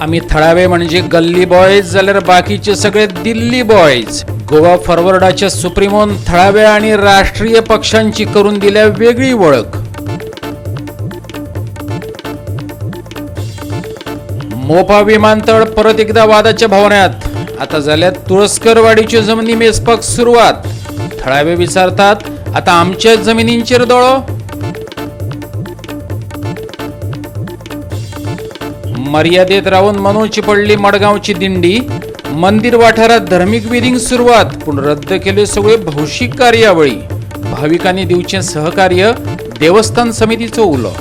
आमी थळावे म्हणजे गल्ली बॉयज जाल्यार बाकीचे सगळे दिल्ली बॉयज. गोवा फॉरवर्डाच्या सुप्रीमोन थळाव्या आणि राष्ट्रीय पक्षांची करून दिल्या वेगळी वळख. मोपा विमानतळ परत एकदा वादाच्या भोवऱ्यात. आता झाल्या तुळसकरवाडीच्यो जमनी मेजपाक सुरवात. थळावे विचारतात, आता आमच्या जमिनींचेर दोळो? मर्यादेत रावून मनोवची पडली मडगांवची दिंडी. मंदिर वाठारात धर्मीक विधींक सुरवात, पूण रद्द केल्यो सगळ्यो भौशीक कार्यावळी. भाविकांनी दिवचें सहकार्य, देवस्थान समितीचो उलो.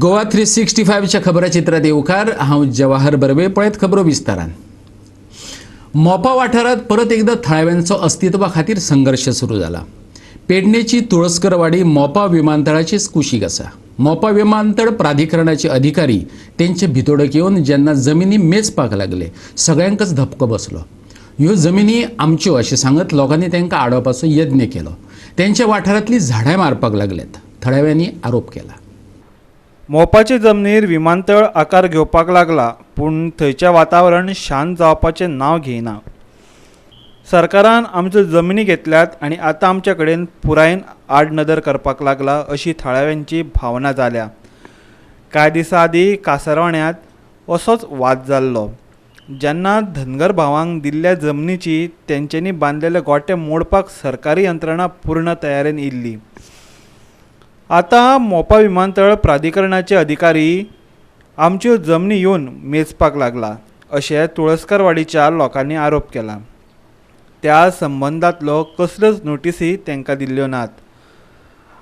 गोवा 365च्या खबराचित्रात येवकार. हांव जवाहर बर्वे. पळयत खबरो विस्तारान. मोपा वाठारात परत एकदा थळाव्यांचो अस्तित्वा खातीर संघर्श सुरू जाला. पेडणेची तुळसकरवाडी मोपा विमानतळाचेच कुशीक आसा. मोपा विमानतळ प्राधिकरणाचे अधिकारी तेंचे भितोडक येवन जेन्ना जमिनी मेजपाक लागले, सगळ्यांकच धपको बसलो. ह्यो जमिनी आमच्यो अशें सांगत लोकांनी तांकां आडोवपाचो यत्न केलो. तेंच्या वाठारांतलीं झाडां मारपाक लागल्यात, थळाव्यांनी आरोप केला. मोपाचे जमनीर विमानतळ आकार घेवपाक लागला, पूण थंयचें वातावरण शांत जावपाचें नांव घेयना. सरकारान आमच्यो जमनी घेतल्यात आनी आतां आमचे कडेन पुरायेन आडनदर करपाक लागला, अशी थळाव्यांची भावना जाल्या. कांय दिसां आदीं कासारवाण्यांत असोच वाद जाल्लो, जेन्ना धनगर भावांक दिल्ल्या जमनीची तेंच्यांनी बांदलेले गोटे मोडपाक सरकारी यंत्रणा पूर्ण तयारेन इल्ली. आतां मोपा विमानतळ प्राधिकरणाचे अधिकारी आमच्यो जमनी येवन मेजपाक लागला, अशें तुळसकरवाडीच्या लोकांनी आरोप केला. त्या संबंदांतलो कसल्योच नोटिसी तांकां दिल्ल्यो नात.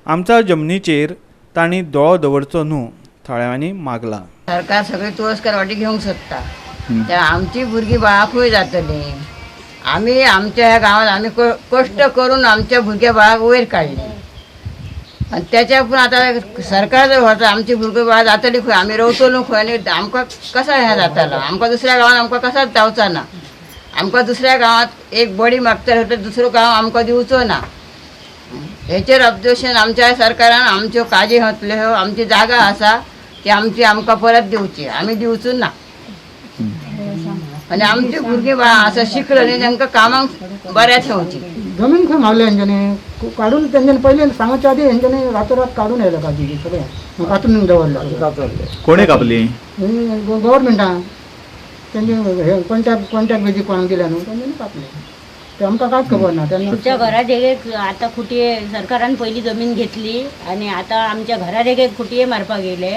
आमच्या जमनीचेर तांणी दोळो दवरचो न्हू, थळाव्यांनी मागला. सरकार सगळी तुळसकरवाडी घेवंक सोदता, त्या आमची भुरगीं बाळां खंय जातलीं? आमी आमच्या ह्या गांवांत आमी कश्ट करून आमच्या भुरग्या बाळाक वयर काडली आनी त्याच्या पूण आतां सरकार जर व्हरता, आमची भुरगीं बाळां जातली खंय? आमी रोवतलो खंय आनी आमकां कसा हें जातालो? आमकां दुसऱ्या गांवांत आमकां कसाच जावचो ना. आमकां दुसऱ्या गांवांत एक बडी मागतले तर दुसरो गांव आमकां दिवचो ना. हेचेर ऑब्जेक्शन आमच्या सरकारान आमच्यो काजी घातल्यो, ह्यो आमची जागा आसा ती आमची आमकां परत दिवची. आमी दिवचो ना. आनी आमची भुरगीं बाळां आसा शिकले न्ही, तांकां कामाक बऱ्या ठेवची. जमीन खंय मारल्या हेंच्यांनी काडून? तेंच्यांनी पयलीं सांगच्या आदी हेंच्यांनी रातोरात काडून येयले काजी सगळें कातून दवरलं. कोणी कापली? गव्हर्मेंटान तेंचे हे कॉन्ट्रॅक्ट कॉन्ट्रॅक्ट बेजीक कोणाक दिल्या न्हू, तेंच्यांनी कापले ते. आमकां कांयच खबर ना तेन्ना. आमच्या घरात एक एक आता खुटये, सरकारान पहिली जमीन घेतली आणि आता आमच्या घरात एक एक खुटये मारपाक गेले.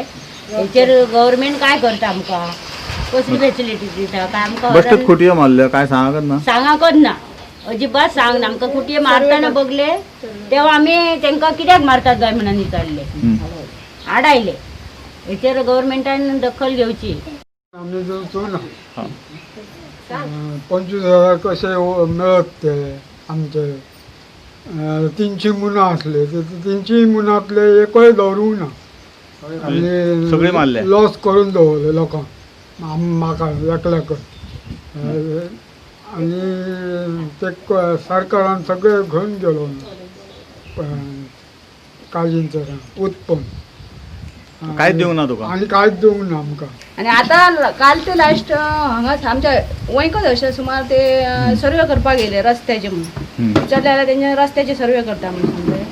हेचेर गव्हर्मेंट काय करता? आमकां कसली फेसिलिटी दिता काय आमकां? बश्टच खुटयो मारल्यो, काय सांगत ना. सांगाकच ना, अजिबात सांग ना. आमकां खुटये मारतना बघले तेव्हा आमी तांकां कित्याक मारतात काय म्हणून विचारले, आडायले. हेचेर गव्हर्मेंटान दखल घेवची. आमी दिवचो ना. 25,000 कशे मेळत ते आमचे? 300 मुनां आसले, ते 300 मुनांतले एकय दवरूंक ना. आनी सगळे मारले. लॉस करून दवरले लोकांक, म्हाका एकल्याकच. आनी ते सरकारान सगळे घेवन गेलो काजींचो उत्पन्न. कांयच दिवंक ना तुका? आनी कांयच दिवंक ना आमकां. आनी आतां काल ते लास्ट हांगा आमच्या वंयकच अशें सुमार ते सर्वे करपाक येयले रस्त्याचे म्हणून. विचारले जाल्यार तेंच्या रस्त्याचे सर्वे करता म्हणून सांगले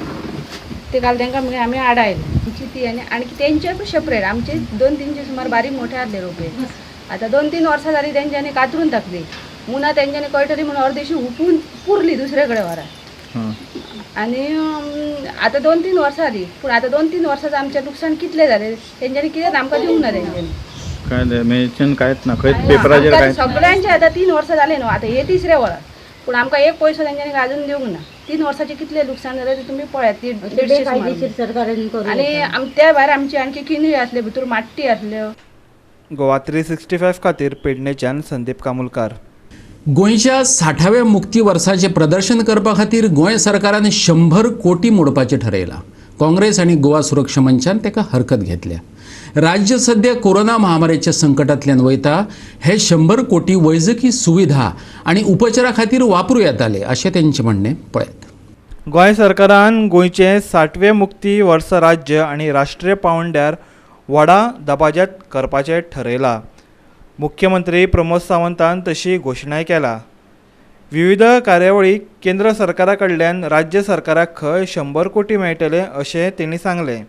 ते. काल तांकां मागीर आमी आडायले. आमची ती आनी आणकी तेंचे सेपरेट आमचे 200-300 सुमार बारीक मोठे आहले रोपे. आतां 2-3 वर्सां जाली, तेंच्यांनी कातरून टाकली. मुनां तेंच्यांनी कळटली म्हणून अर्देशी हुपून पुरली दुसरे कडेन व्हरात. आनी आतां 2-3 वर्सां जाली, पूण आतां 2-3 वर्सां आमचें लुकसाण कितलें जालें, तेंच्यांनी कितेंच आमकां दिवंक ना तेंच्यांनी. काय मेन्शन कांयच ना खंयच पेपराचेर? आमकां काय सगळ्यांचे आतां 3 वर्सां जाले न्हू, आतां हे तिसरें वर्स, पूण आमकां एक पयसो तेंच्यांनी अजून दिवंक ना. 3 वर्साचें कितलें लुकसाण जालें तें तुमी पळयात. ती 150 सुमार. बेकायदेशीर सरकारान करूं. आनी त्या भायर आमची आणखी किनळी आसल्यो, भितर माट्टी आसल्यो. गोवा 365 खातीर पेडणेच्यान संदीप कामुलकार. गोंयच्या 60व्या मुक्ती वर्साचें प्रदर्शन करपा खातीर गोंय सरकारान 100 कोटी मोडपाचें ठरयलां. काँग्रेस आनी गोवा सुरक्षा मंचान ताका हरकत घेतल्या. राज्य सध्या कोरोना महामारीच्या संकटांतल्यान वयता. हे 100 कोटी वैजकी सुविधा आनी उपचारा खातीर वापरूं येताले, अशें तेंचें म्हणणें. पळयात. गोंय सरकारान गोंयचें 60वें मुक्ती वर्स राज्य आनी राष्ट्रीय पावंड्यार व्हडा दबाज्यात करपाचें ठरयलां. मुख्यमंत्री प्रमोद सावंतान तशी घोशणाय केला. विविध कार्यावळी केंद्र सरकारा कडल्यान राज्य सरकाराक खंय 100 कोटी मेळटले अशें तेणी सांगलें.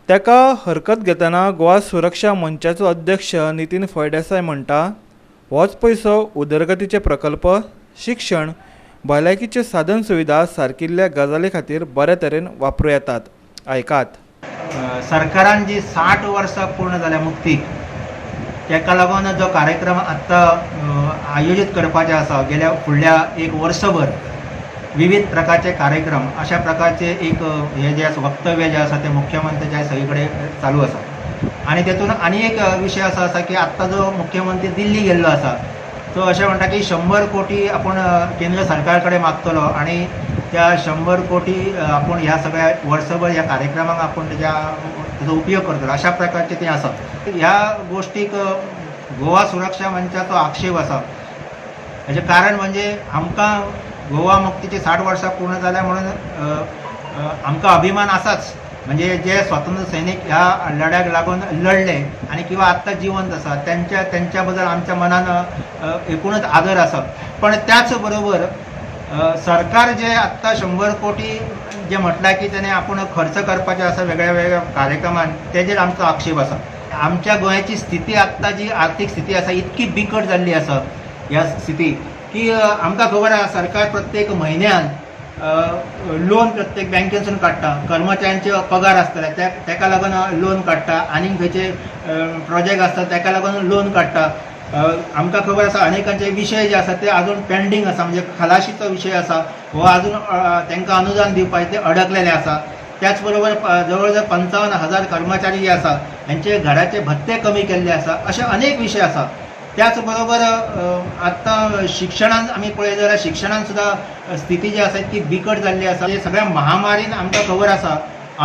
ताका हरकत घेतना गोवा सुरक्षा मंचाचो अध्यक्ष नितीन फळदेसाय म्हणटा, होच पयसो उदरगतीचे प्रकल्प, शिक्षण, भलायकीचे साधन सुविधा सारकिल्ल्या गजाली खातीर बरे तरेन वापरूं येतात. आयकात. सरकारान जी 60 वर्सां पूर्ण जाल्या मुक्तीक, ताका लागून जो कार्यक्रम आत्तां आयोजीत करपाचे आसा, गेल्या फुडल्या एक वर्सभर विविध प्रकारचे कार्यक्रम अशा प्रकारचे एक हे जे आसा वक्तव्य जे आसा ते मुख्यमंत्र्याच्या सगळे कडेन चालू आसा. आनी तेतून आनी एक विशय असो आसा की आत्तां जो मुख्यमंत्री दिल्ली गेल्लो आसा तो अशें म्हणटा की 100 कोटी आपूण केंद्र सरकार कडेन मागतलो आनी त्या 100 कोटी आपूण ह्या सगळ्या वर्सभर ह्या कार्यक्रमाक आपूण तेजो उपयोग करतलो अशा प्रकारचे तें आसा. ह्या गोश्टीक गोवा सुरक्षा मंचाचो आक्षेप आसा. हेचें कारण म्हणजे आमकां गोवा मुक्तीची 60 वर्सां पूर्ण जाल्या म्हणून आमकां अभिमान आसाच. म्हणजे जे स्वतंत्र सैनीक ह्या लढ्याक लागून लढले आनी किंवा आत्तां जिवंत आसा त्यांच्या बद्दल आमच्या मनान एकूणच आदर आसा. पण त्याच बरोबर सरकार जे आत्तां 100 कोटी जे म्हटलां की तेणे आपूण खर्च करपाचें आसा वेगळ्या वेगळ्या कार्यक्रमान, तेजेर आमचो आक्षेप आसा. आमच्या गोंयाची स्थिती आत्तां जी आर्थीक स्थिती आसा इतकी बिकट जाल्ली आसा ह्या स्थिती की आमकां खबर आसा सरकार प्रत्येक म्हयन्यान लोन प्रत्येक बँकेसून काडटा, कर्मचाऱ्यांचे पगार आसतले तेका लागून लोन काडटा, आनीक खंयचे प्रोजेक्ट आसता तेका लागून लोन काडटा. आमकां खबर आसा अनेकांचे विशय जे आसा ते आजून पेंडींग आसा, म्हणजे खलाशीचो विशय आसा हो आजून तांकां अनुदान दिवपाचें ते अडकलेले आसा. त्याच बरोबर जवळ जवळ 55,000 कर्मचारी जे आसा हेंचे घराचे भत्ते कमी केल्ले आसा, अशे अनेक विशय आसा. त्याच बरोबर आतां शिक्षणान आमी पळयत जाल्यार शिक्षणान सुद्दां स्थिती जी आसा ती बिकट जाल्ली आसा. सगळ्या महामारीन आमकां खबर आसा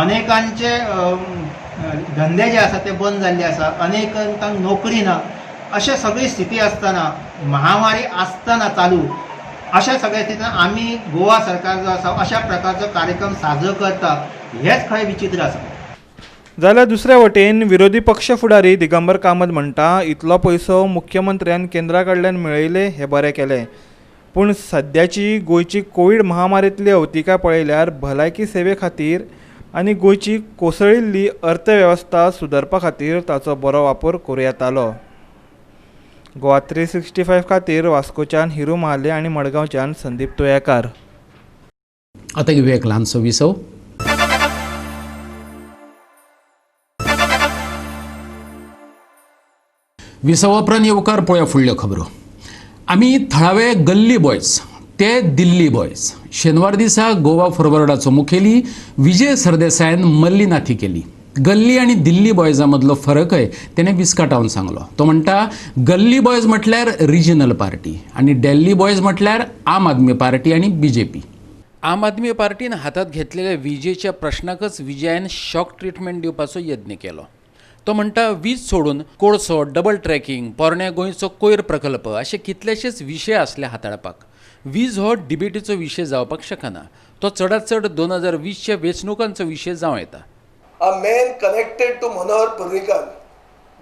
अनेकांचे धंदे जे आसा ते बंद जाल्ले आसा, अनेकांक नोकरी ना. अशा सगळी स्थिती आसतना, महामारी आसतना चालू अशा सगळ्या स्थितीन आमी गोवा सरकार जो आसा अशा प्रकारचो कार्यक्रम साजरो करता हेच खरें विचित्र आसा. जाल्यार दुसऱ्या वटेन विरोधी पक्ष फुडारी दिगंबर कामत म्हणटा, इतलो पयसो मुख्यमंत्र्यान केंद्रा कडल्यान मेळयले हें बरें केलें, पूण सद्याची गोंयची कोवीड महामारींतली अवतिकाय पळयल्यार भलायकी सेवे खातीर आनी गोंयची कोसळिल्ली अर्थवेवस्था सुदारपा खातीर ताचो बरो वापर करूं येतालो. गोवा 365 खातीर वास्कोच्यान हिरू महाले आनी मडगांवच्यान संदीप तोयाकार. आतां घेवया एक ल्हानसो विसव. विसवा उपरांत येवकार पळोवया फुडल्यो खबरो. आमी थळावे गल्ली बॉयज ते दिल्ली बॉयज. शेनवार दिसा गोवा फॉरवर्डाचो मुखेली विजय सरदेसायान मल्ली नाथी केली. गल्ली आनी दिल्ली बॉयजा मदलो फरकय तेणें विस्काटावन सांगलो. तो म्हणटा गल्ली बॉयज म्हटल्यार रिजनल पार्टी आनी दिल्ली बॉयज म्हटल्यार आम आदमी पार्टी आनी बीजेपी. आम आदमी पार्टीन हातांत घेतलेल्या विजेच्या प्रश्नाकच विजयान शॉक ट्रिटमेंट दिवपाचो यत्न केलो. तो म्हणटा वीज सोडून कोळसो, डबल ट्रॅकिंग, पोरण्या गोंयचो कोयर प्रकल्प अशे कितलेशेच विशय आसले हाताळपाक. वीज हो डिबेटीचो विशय जावपाक शकना, तो चडात चड 2020च्या वेंचणुकांचो विशय जावं येता. A man connected to Manohar Parrikar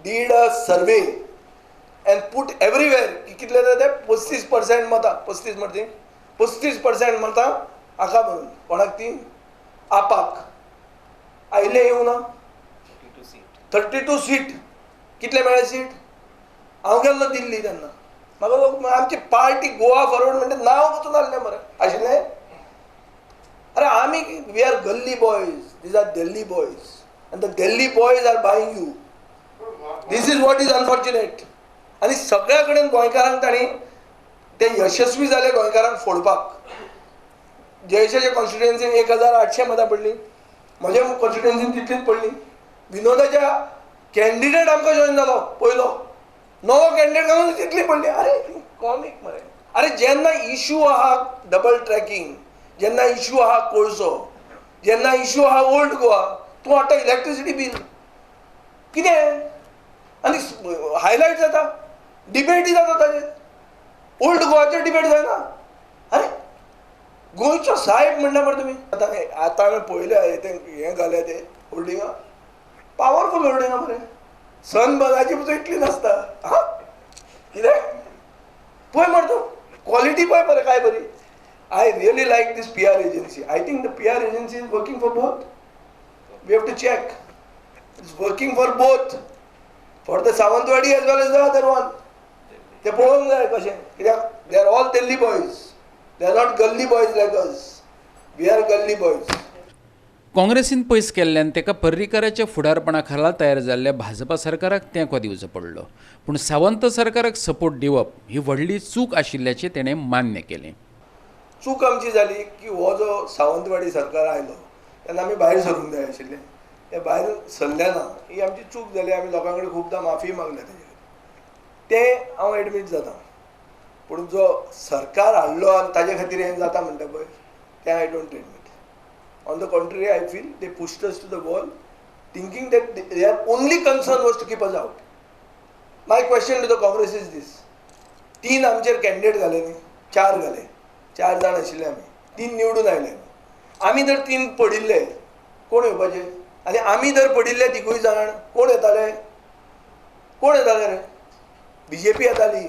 did a survey and put everywhere की कितले जाता 35% मतां, 35 मर्दी 35% मतां हाका म्हणून कोणाक ती आपाक आयले येवना ना 32 सीट कितले मेळ्ळे सीट. हांव गेल्लो दिल्ली तेन्ना म्हाका आमची पार्टी गोवा फॉरवर्ड म्हणटा नांव पसून आसलें मरे आशिल्लें. अरे आमी we are gully boys, these are Delhi boys and the Delhi boys are buying you. This is what is unfortunate. आनी सगळ्या कडेन गोंयकारांक तांणी ते यशस्वी जाले गोंयकारांक फोडपाक. जयेशाच्या कॉन्स्टिट्युएन्सीन 1800 मतां पडलीं, म्हज्या कॉन्स्टिट्युएन्सीन तितलीच पडलीं. विनोदाच्या कॅन्डिडेट आमकां जॉयन जालो पयलो नवो कॅन्डिडेट घालून तितली पडली. अरे कॉमीक मरे. अरे जेन्ना इशू आहा डबल ट्रॅकिंग, जेन्ना इशू आहा कोळसो, जेन्ना इशू आहा ओल्ड गोवा, तूं हाडटा इलेक्ट्रिसिटी बील कितें आनी हायलायट जाता, डिबेटय जाता ताजेर. ओल्ड गोवाचेर डिबेट जायना. अरे गोंयचो साहेब म्हणटा मरे तुमी. आतां आतां हांवें पळयलें तें हें घालें तें होर्डिंगां, पावरफूल होर्डिंगां मरे. सनबर्नाची पसून इतली नासता. हां कितें पळय मरे तूं क्वॉलिटी पळय मरे काय बरी. I really like this PR agency. I think the PR agency is working for both. We have to check. It's working for both, for the Sawantwadi as well as the other one. ते पळोवंक जाय कशें, कित्याक they are all Delhi boys, they are not gully boys like us. We are gully boys. काँग्रेसीन पयस केल्ल्यान ताका पर्रीकाराच्या फुडारपणा खाला तयार जाल्ल्या भाजपा सरकाराक तेंको दिवचो पडलो. पूण सावंत सरकाराक सपोर्ट दिवप ही व्हडली चूक आशिल्ल्याचें तेणें मान्य केलें. चूक आमची जाली की हो जो सावंतवाडी सरकार आयलो तेन्ना आमी भायर सरूंक जाय आशिल्ले, ते भायर सरले ना, ही आमची चूक जाली. आमी लोकां कडेन खुबदां माफी मागल्या तेजे खातीर, तें हांव एडमीट जाता. पूण जो सरकार हाडलो आनी ताजे खातीर हें जाता म्हणटा पळय, तें I don't admit. On the contrary, I feel they pushed us to the wall, thinking that their only concern was to keep us out. My question to the Congress is this: 3 आमचेर candidate घाले न्ही, 4 घाले, 4 जाण आशिल्ले आमी, 3 निवडून आयले. आमी जर 3 पडिल्ले कोण येवपाचे? आनी आमी जर पडिल्ले तिगूय जाण कोण येताले? कोण येताले रे? बीजेपी येताली.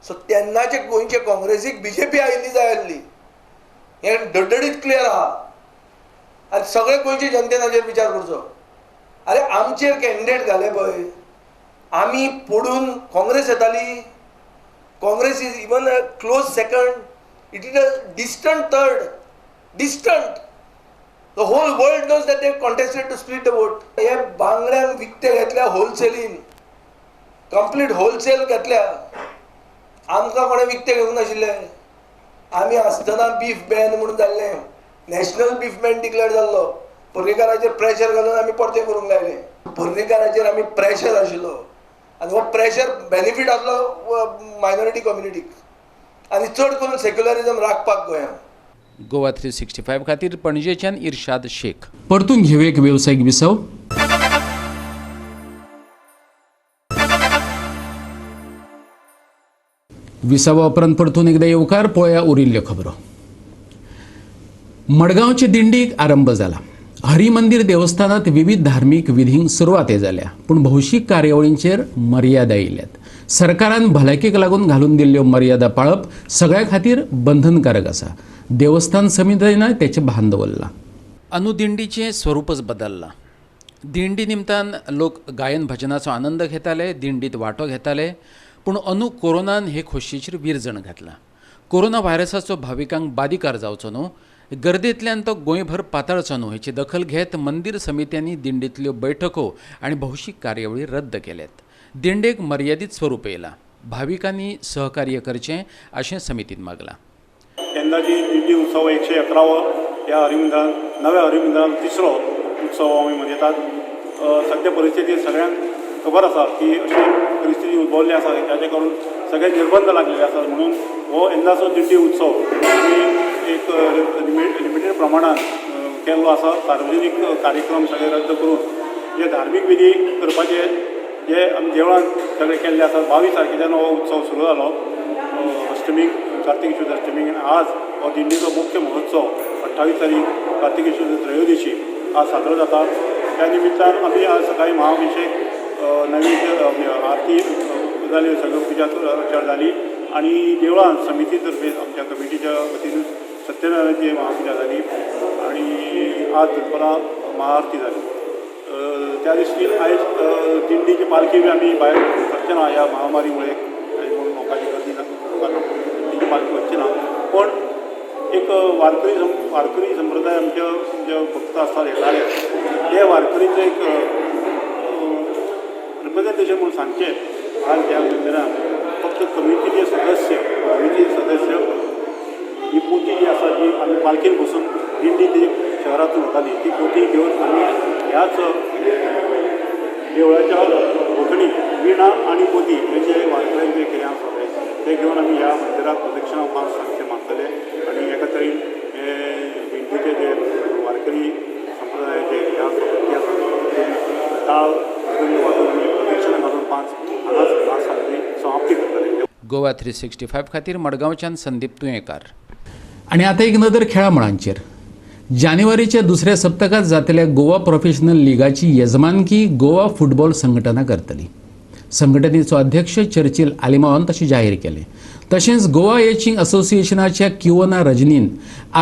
सो तेन्नाचे गोंयचे काँग्रेसीक बीजेपी आयिल्ली जाय आसली, हें डडडीत क्लियर आहा. आनी सगळे गोंयचे जनतेन हाचेर विचार करचो. अरे आमचेर कॅन्डिडेट घाले पळय, आमी पडून काँग्रेस येताली. Congress is even a close second, it is a distant third, distant. The whole world knows that they contested to split the vote. हे बांगड्यांक विकते घेतल्या होलसेलीन, कंप्लीट होलसेल घेतल्या. आमकां कोणें विकते घेवंक नाशिल्लें. आमी आसतना बीफ बॅन म्हणून जाल्लें, नॅशनल बीफ बॅन डिक्लेअर जाल्लो. पर्रीकाराचेर प्रेशर घालून आमी परतें करूंक लायलें. पर्रीकाराचेर आमी प्रेशर आशिल्लो आनी हो प्रेशर बेनिफीट आसलो मायनॉरिटी कम्युनिटीक आनी चड करून सेक्युलरिजम राखपाक गोंयांत. गोवा 365 खातीर पणजेच्यान इर्शाद शेख. परतून घेवया एक वेवसायीक विसव. विसवा उपरांत परतून एकदा येवकार. पळया उरिल्ल्यो खबरो. मडगांवचे दिंडीक आरंभ जाला. हरिमंदिर देवस्थानात विविध धार्मीक विधींक सुरवात जाल्या, पूण भौशीक कार्यावळींचेर मर्यादा येयल्यात. सरकारान भलायकेक लागून घालून दिल्ल्यो मर्यादा पाळप सगळ्या खातीर बंधनकारक आसा. देवस्थान समितीन तेचें भान दवरलां. अनुदिंडीचें स्वरूपच बदल्लां. दिंडी निमतान लोक गायन भजनाचो आनंद घेताले, दिंडीत वांटो घेताले, पूण अनु कोरोनान हे खोशयेचेर विरजण घातलां. कोरोना व्हायरसाचो भाविकांक बादिकार जावचो न्हू, गर्देंतल्यान तो गोंयभर पातळचो न्हू हेची दखल घेत मंदिर समित्यांनी दिंडींतल्यो बैठको आनी भौशीक कार्यावळी रद्द केल्यात. दिंडेक मर्यादीत स्वरूप येयलां. भाविकांनी सहकार्य करचें अशें समितीन मागलां. यंदाची दिंडी उत्सव 111वो ह्या हरिमंदिरान, नव्या हरिमंदिरान तिसरो उत्सव आमी मनयतात. सद्या परिस्थिती सगळ्यांक खबर आसा की अशी परिस्थिती उद्भवल्ली आसा, जाचे करून सगळे निर्बंध लागलेले आसात. म्हणून हो यंदाचो दिंडी उत्सव आमी एक लिमिटेड प्रमाणान केल्लो आसा. सार्वजनीक कार्यक्रम सगळे रद्द करून जे धार्मीक विधी करपाचे जे आमी देवळान सगळे केल्ले आसात. 22 तारखेच्यान हो उत्सव सुरू जालो, अष्टमीक, कार्तिक शुद्ध अष्टमीक. आज हो दिंडीचो मुख्य महोत्सव 28 तारीख कार्तिक शुद्ध त्रयोदशी आज साजरो जाता. त्या निमित्तान आमी आज सकाळी महाअभिषेक, नैवेद्य, आरती जाली, सगळ्यो पुजा जाली आनी देवळान समिती तर्फे आमच्या कमिटीच्या वतीन सत्यनारायणाची महापुजा जाली आनी आज दनपरां महाआरती जाली. त्या दृश्टीन आयज दिंडीची पालखी बी आमी भायर सरचे ना ह्या महामारीमुळे, म्हणून लोकांची गर्दी ना, दिंडीची पालखी वचची ना. पण एक वारकरी संप्रदाय आमच्या जे भक्त आसतात येणारे, ते वारकरीचें एक रिप्रेझेंटेशन म्हणून सांगचें आज ह्या मंदिरान फक्त कमिटीचे सदस्य, समितीचे सदस्य ही पोती जी आसा जी आमी पालखेन बसून दिंडी ती शहरातून वताली, ती पोती घेवन आमी ह्याच देवळाच्या भोंवतणी विणा आनी पोती हे जे वारकऱ्यांचे कितें आसा ते घेवन आमी ह्या मंदिराक प्रदक्षिणा 5 सांगचे मारतले आनी एका तरेन हे दिंडीचे जे वारकरी संप्रदायाचे ह्या आसा ते ताळ वाजोवन आमी प्रदक्षिणा घालून 5 हांगाच आज सामकी समाप्ती करतले. गोवा 365 खातीर मडगांवच्यान संदीप तुयेंकार. आनी आतां एक नदर खेळा मळांचेर. जानेवारीच्या दुसऱ्या सप्तकांत जातल्या गोवा प्रोफेशनल लिगाची येजमानकी गोवा फुटबॉल संघटना करतली. संघटनेचो अध्यक्ष चर्चिल आलिमावान तशें जाहीर केलें. तशेंच गोवा येचिंग असोसिएशनाच्या किओना रजनीन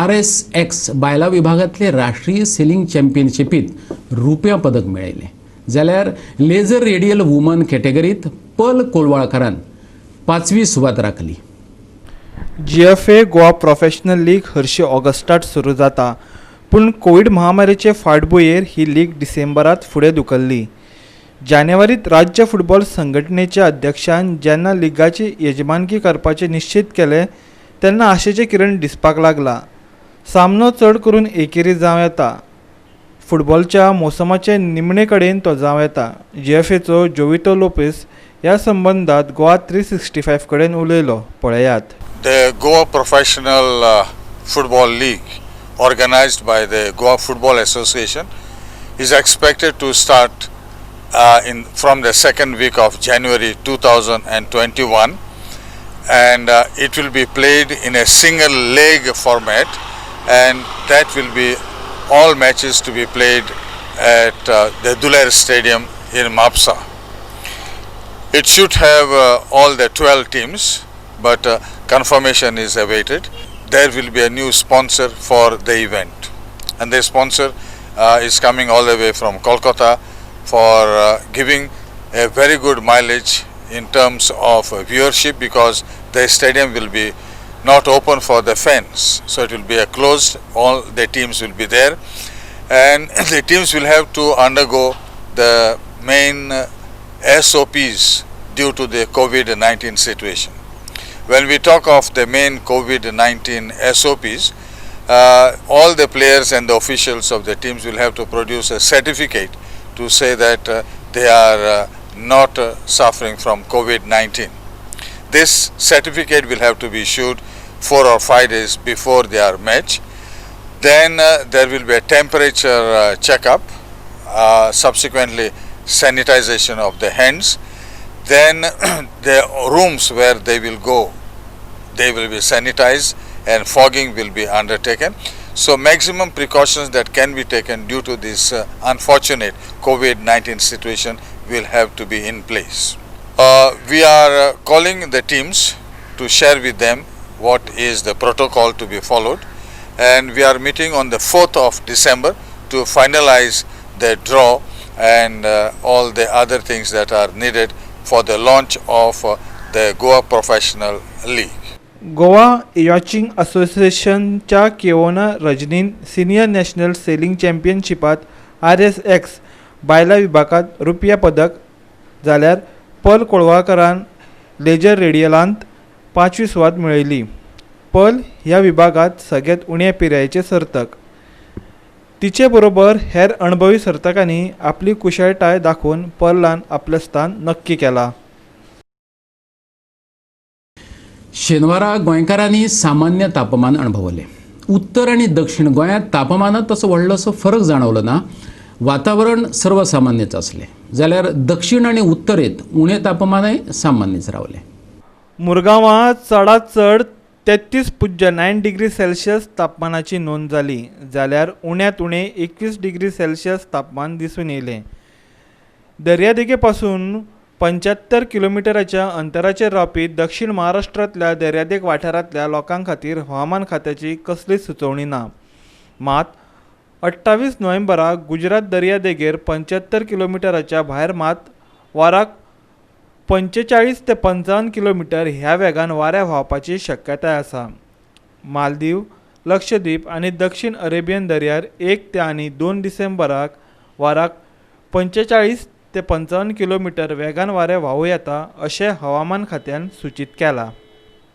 RSX बायलां विभागांतले राष्ट्रीय सेलिंग चॅम्पियनशिपींत रुप्या पदक मेळयलें. जाल्यार लेझर रेडियल वुमन कॅटेगरीत पल कोलवाळकारान 5वी सुवात राखली. GFA Goa professional league हरशीं ऑगस्टात सुरू जाता, पूण कोवीड महामारीचे फाटभुंयेर ही लीग डिसेंबरात फुडें धुकल्ली. जानेवारीत राज्य फुटबॉल संघटनेच्या अध्यक्षान जेन्ना लिगाची येजमानकी करपाचें निश्चित केलें तेन्ना आशेचें किरण दिसपाक लागला. सामनो चड करून एकेरी जावं येता. फुटबॉलच्या मोसमाचे निमणे कडेन तो जावं येता. GFAचो जोवितो लोपेस ह्या संबंदांत गोवा 365 कडेन उलयलो, पळयात. The Goa Professional Football League, organized by the Goa Football Association, is expected to start from the second week of January 2021, and it will be played in a single leg format, and that will be all matches to be played at the Duler Stadium in Mapsa. It should have all the 12 teams, but confirmation is awaited. There will be a new sponsor for the event, and the sponsor is coming all the way from Kolkata for giving a very good mileage in terms of viewership, because the stadium will be not open for the fans, so it will be a closed, all the teams will be there, and the teams will have to undergo the main SOPs due to the COVID-19 situation. When we talk of the main COVID-19 SOPs, all the players and the officials of the teams will have to produce a certificate to say that they are not suffering from COVID-19. This certificate will have to be issued 4 or 5 days before their match. Then there will be a temperature checkup, subsequently sanitization of the hands. Then the rooms where they will go, they will be sanitized and fogging will be undertaken. So maximum precautions that can be taken due to this unfortunate COVID-19 situation will have to be in place. We are calling the teams to share with them what is the protocol to be followed, and we are meeting on the 4th of December to finalize the draw and all the other things that are needed for the launch of the Goa Professional League. Goa yachting असोसिएशनच्या केओना रजनीन senior national selling चॅम्पियनशिपात RSX बायलां विभागात रुपया पदक, जाल्यार पल कोळवाकरान leisure रेडियलांत 5वी सुवात मेळयली. पल ह्या विभागात सगळ्यात उण्या पिरायेचे सर्तक. तिचे बरोबर हेर अणभवी सर्तकांनी आपली कुशळटाय दाखोवन पर्लान आपलें स्थान नक्की केलां. शेनवारा गोंयकारांनी सामान्य तापमान अणभवलें. उत्तर आनी दक्षिण गोंयांत तापमानांत तसो व्हडलोसो फरक जाणवलो ना. वातावरण सर्वसामान्यच आसलें, जाल्यार दक्षिण आनी उत्तरेंत उणें तापमानय सामान्यच रावलें. मुरगांवां चडांत चड 33.9 डिग्री सेल्सियस तापमानाची नोंद जाली, जाल्यार उण्यांत उणें 21 डिग्री सेल्सियस तापमान दिसून येयलें. दर्यादेगे पासून 75 किलोमिटराच्या अंतराचेर रावपी दक्षिण महाराष्ट्रांतल्या दर्यादेग वाठारांतल्या लोकां खातीर हवामान खात्याची कसलीच सुचोवणी ना. मात 28 नोव्हेंबराक गुजरात दर्यादेगेर 75 किलोमिटराच्या भायर मात वराक 45 ते 55 किलोमिटर ह्या वेगान वारें व्हांवपाची शक्यताय आसा. मालदीव, लक्षद्वीप आनी दक्षिण अरेबियन दर्यार 1 ते आनी 2 डिसेंबराक वराक 45 ते 55 किलोमिटर वेगान वारें व्हांवूं येता अशें हवामान खात्यान सूचीत केलां.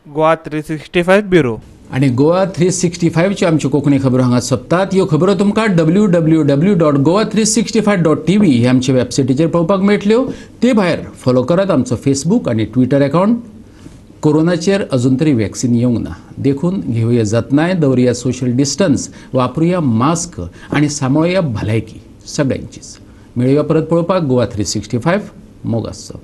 गोवा 365 ब्युरो. आनी गोवा 365च्यो आमच्यो कोंकणी खबरो हांगा सोंपतात. ह्यो खबरो तुमकां www.goa365.tv ह्या आमच्या वेबसायटीचेर पळोवपाक मेळटल्यो. ते भायर फॉलो करात आमचो फेसबूक आनी ट्विटर अकावंट. कोरोनाचेर अजून तरी वॅक्सिन येवंक ना, देखून घेवया जतनाय, दवरुया सोशल डिस्टन्स, वापरुया मास्क आनी सांबाळुया भलायकी सगळ्यांचीच. मेळुया परत पळोवपाक गोवा 365. मोग आसचो.